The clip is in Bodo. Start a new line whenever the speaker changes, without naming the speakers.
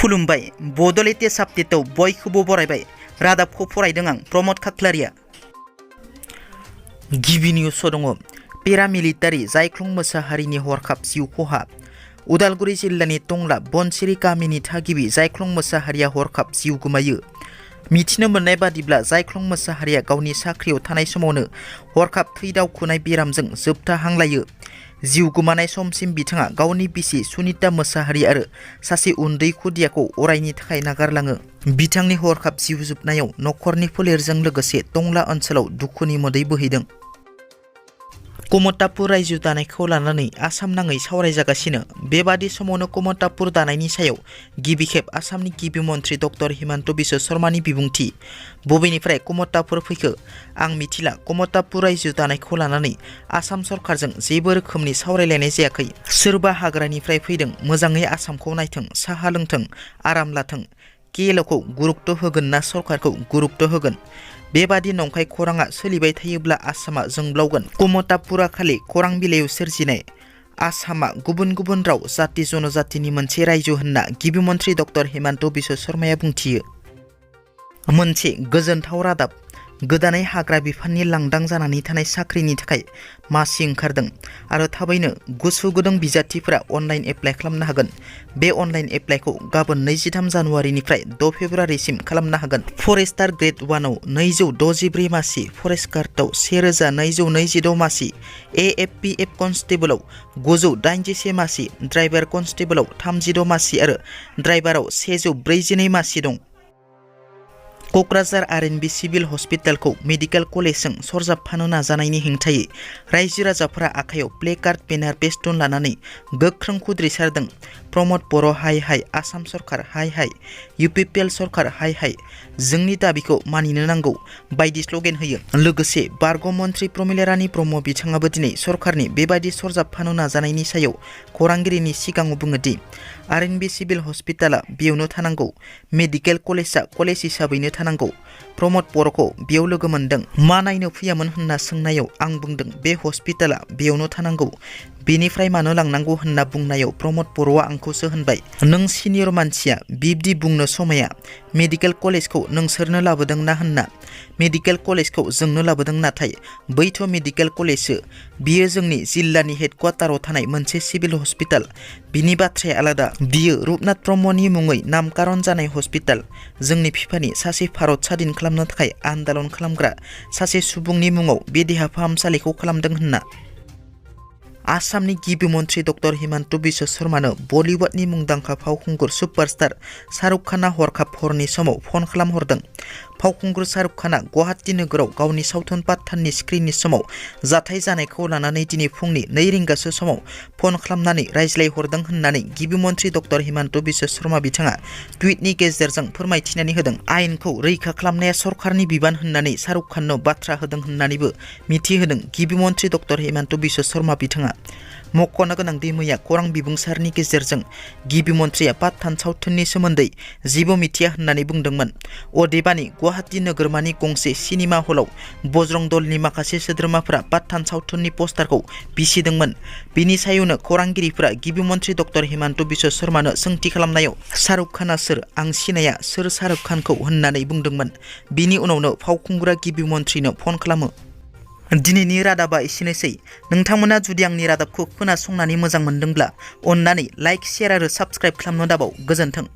खुलुमबाय बड' लेटेस्ट आपडेटआव बयखौबो बरायबाय। रादाबखौ फरायदों आं प्रमद खाख्लारिया। गिबि निउसआव दङ पेरामिलिटारि जायख्लं मोसाहारिनि हरखाब जिउ खहा। उदालगुरि जिल्लानि टंला बनसिरि गामिनि थागिबि जायख्लं मोसाहारिया हरखाब जिउ गोमायो। मिथिनो मोननाय बादिब्ला जायख्लं मोसाहारिया गावनि साख्रियाव थानाय समावनो हरखाब थै दावखोनाय बेरामजों जोबथा हां लायो। जिउ गोमानाय समसिम बिथाङा गावनि बिसि सुनिता मोसाहारि आरो सासे उन्दै खुदियाखौ अरायनि थाखाय नागारलाङो। बिथांनि हरखाब जिउ जोबनायाव नखरनि फोलेरजों लोगोसे टंला ओनसोलाव दुखुनि मोदै बोहैदों। कमतापुर रायजो दानायखौ लानानै आसाम नाङै सावरायजागासिनो। बेबादि समावनो कमतापुर दानायनि सायाव गिबि खेब आसामनि गिबि मन्थ्रि डक्टर हिमन्त बिश्व शर्मानि बिबुंथि। बबेनिफ्राय कमतापुर फैखो आं मिथिला। कमतापुर रायजो दानायखौ लानानै आसाम सरकारजों जेबो रोखोमनि सावरायलायनाय जायाखै। सोरबा हाग्रानिफ्राय फैदों, मोजाङै आसामखौ नायथों, साहा लोंथों, आराम लाथों। केएलअखौ गुरुत्व होगोन ना सरकारखौ गुरुत्व होगोन? बेबादि नंखाय खौराङा सोलिबाय थायोब्ला आसामा जोंब्लावगोन। कमतापुरा खालि खौरां बिलाइयाव सोरजिनाय। आसामा गुबुन गुबुन राव जाति जनजातिनि मोनसे रायजो होनना गिबि मन्थ्रि डक्टर हिमन्त बिश्व शर्माया बुंथियो। मोनसे गोजोनथाव रादाब। गोदानै हाग्रा बिफाननि लांदां जानानै थानाय साख्रिनि थाखाय मासि ओंखारदों आरो थाबैनो गोसो गुदुं बिजाथिफोरा अनलाइन एप्लाइ खालामनो हागोन। बे अनलाइन एप्लाइखौ गाबोन 23 जानुवारिनिफ्राय 6 फेब्रुवारिसिम खालामनो हागोन। फरेस्टार ग्रेड 1आव 264 मासि, फरेस्ट गार्डआव 1226 मासि, एएफपिएफ कनस्टेबलआव 981 मासि, ड्राइभार कनस्टेबलआव 36 मासि आरो ड्राइभाराव 142 मासि दं। क'क्राझार आरएनबि सिभिल हस्पिटालखौ मेडिकेल कलेजजों सरजाबफानो नाजानायनि हेंथायै रायजो राजाफोरा आखायाव प्ले कार्ड, बेनार, बेस्टन लानानै गोख्रों खुद्रिसारदों। प्रमद बर' हाय हाय, आसाम सरकार हाय हाय, इउपिपिएल सरकार हाय हाय, जोंनि दाबिखौ मानिनो नांगौ बायदि स्ल'गेन होयो। लोगोसे बारग' मन्थ्रि प्रमिला रानी ब्रह्म बिथाङाबो दिनै सरकारनि बेबायदि सरजाबफानो नाजानायनि सायाव खौरांगिरिनि सिगाङाव बुङोदि आरएनबि सिभिल हस्पिटाला बेयावनो थानांगौ, मेडिकेल कलेजआ कलेज हिसाबैनो थानांगौ। प्रमद बर'खौ बेयाव लोगो मोनदों। मा नायनो फैयामोन होनना सोंनायाव आं बुंदों बे हस्पिटाला बेयावनो थानांगौ, बेनिफ्राय मानो लांनांगौ होनना बुंनायाव प्रमद बर'आ आंखौसो होनबाय, नों सिनियर मानसिया बिब्दि बुंनो समाया, मेडिकेल कलेजखौ नोंसोरनो लाबोदों ना होनना। मेडिकेल कलेजखौ जोंनो लाबोदों, नाथाय बैथ' मेडिकेल कलेजसो, बियो जोंनि जिल्लानि हेडक्वार्टाराव थानाय मोनसे सिभिल हस्पिटाल। बिनि बाथ्राया आलादा। बियो रुपनाथ ब्रह्मनि मुङै नामकरण जानाय हस्पिटाल। जोंनि बिफानि सासे भारत स्वाधीन खालामनो थाखाय आन्दालन खालामग्रा सासे सुबुंनि मुङाव बे देहा फाहामसालिखौ खालामदों होनना। आसामनि गिबि मन्थ्रि डक्टर हिमन्त बिश्व शर्मानो बलिउडनि मुंदांखा फावखुंगुर सुपारस्टार शाहरुख खानआ हरखाब हरनि समाव फन खालामहरदों। फावखुंगुर शाहरुख खानआ गुवाहाटी नोगोराव गावनि सावथुन पाठाननि स्क्रिननि समाव जाथाय जानायखौ लानानै दिनै फुंनि 2 रिंगासो समाव फन खालामनानै रायज्लायहरदों होननानै गिबि मन्थ्रि डक्टर हिमन्त बिश्व शर्मा बिथाङा टुइटनि गेजेरजों फोरमायथिनानै होदों। आयेनखौ रैखा खालामनाया सरकारनि बिबान होननानै शाहरुख खाननो बाथ्रा होदों होननानैबो मिथिहोदों गिबि मन्थ्रि डक्टर हिमन्त बिश्व शर्मा बिथाङा। मख'नो गोनांदि मैया खौरां बिबुंसारनि गेजेरजों गिबि मन्थ्रिया पाठान सावथुननि सोमोन्दै जेबो मिथिया होननानै बुंदोंमोन। अदेबानि गुवाहाटी नोगोरमानि गंसे सिनेमा हलाव बजरं दलनि माखासे सोद्रोमाफोरा पाठान सावथुननि पस्टारखौ बिसिदोंमोन। बिनि सायावनो खौरांगिरिफोरा गिबि मन्थ्रि डक्टर हिमन्त बिश्व शर्मानो सोंथि खालामनायाव शाहरुख खानआ सोर, आं सिनाया सोर शाहरुख खानखौ होननानै बुंदोंमोन। बिनि उनावनो फावखुंगुरा गिबि मन्थ्रिनो फन खालामो। दिनैनि रादाबा एसेनोसै। नोंथांमोना जुदि आंनि रादाबखौ खोनासंनानै मोजां मोनदोंब्ला अन्नानै लाइक, शेयार आरो साबस्क्राइब खालामनो दाबाव। गोजोन्थों।